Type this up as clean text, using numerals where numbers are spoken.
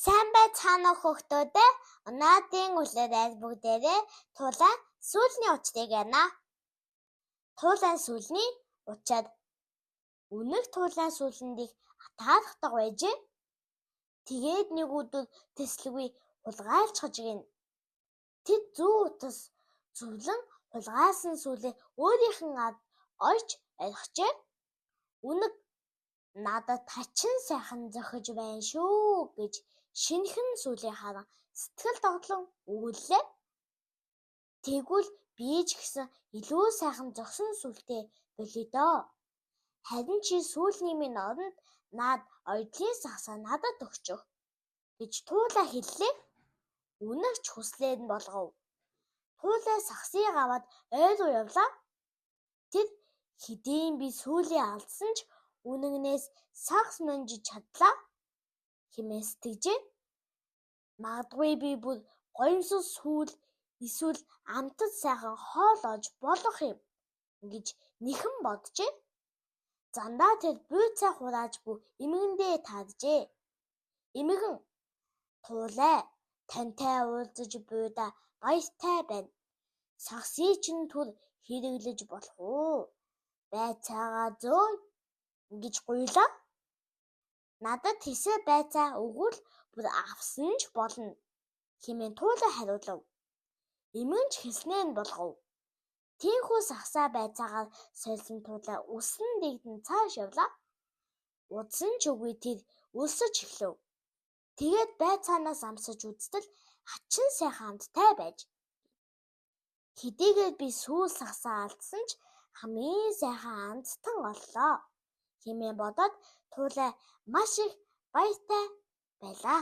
Сайн байцгаана уу хүүхдүүд ээ. Өнөөдрийн үлэр айл бүгдээрээ Тулаан сүүлний учрыг ярина. Тулаан сүүлний учир. Үнэг тулаан сүүлэнд их атаархдаг байжээ. Тэгээд нэг өдөр тэслэггүй хулгайлчихаж гэнэ. Тэд зүү утас зувлан хулгайлсан сүүлээ өөрийнх нь ард ойж орхижээ. Үнэг надад хачин сайхан зохиж байна шүү гэж шинэхэн сүүлээ харан сэтгэл догдлон өгүүллээ. Тэгвэл би ч гэсэн илүү сайхан зохисон сүлтэй болъё доо. Харин чи сүүлний минь оронд наад оёдлын сагсаа надад өгчих гэж Туулай хэллээ. Үнэг ч хүслээр нь болгов. Туулай сагсыг аваад ой руу явлаа. Тэр хэдийн би сүүлээ алдсан ч үнэгнээс сагс нонжиж чадлаа хэмээн сэтгэжээ. Магадгүй би бүр гоёмсог сүүл эсвэл амтад сайхан хоол олж болох юм гэж нэхэн боджээ. Замдаа тэр буйцаа хурааж буй эмгэндээ тааржээ. Эмгэн Туулай тантай уулзаж буйдаа баяртай байна. Сагсыг чинь түр хэрэглэж болох уу? Байцаагаа зөөе гэж гуйлаа. Надад тэсээ байцаа өгвөл бүр авсан ч болно хэмээн Туулай хариулав. Эмгэн ч хэлснээ нь болгов. Тийхүү сагсаа байцаагаар сольсон Туулай үсэн дэгдэн цааш явлаа. Удсан ч үгүй тэр өлсөж эхлэв. Тэгээд байцаанаас амсаж үзтэл хачин сайхан амттай байж. Хэдийгээр би сүүл сагсаа алдсан ч хамгийн сайхан амттан оллоо хэмээн бодоод Туулай маш их баяртай байлаа.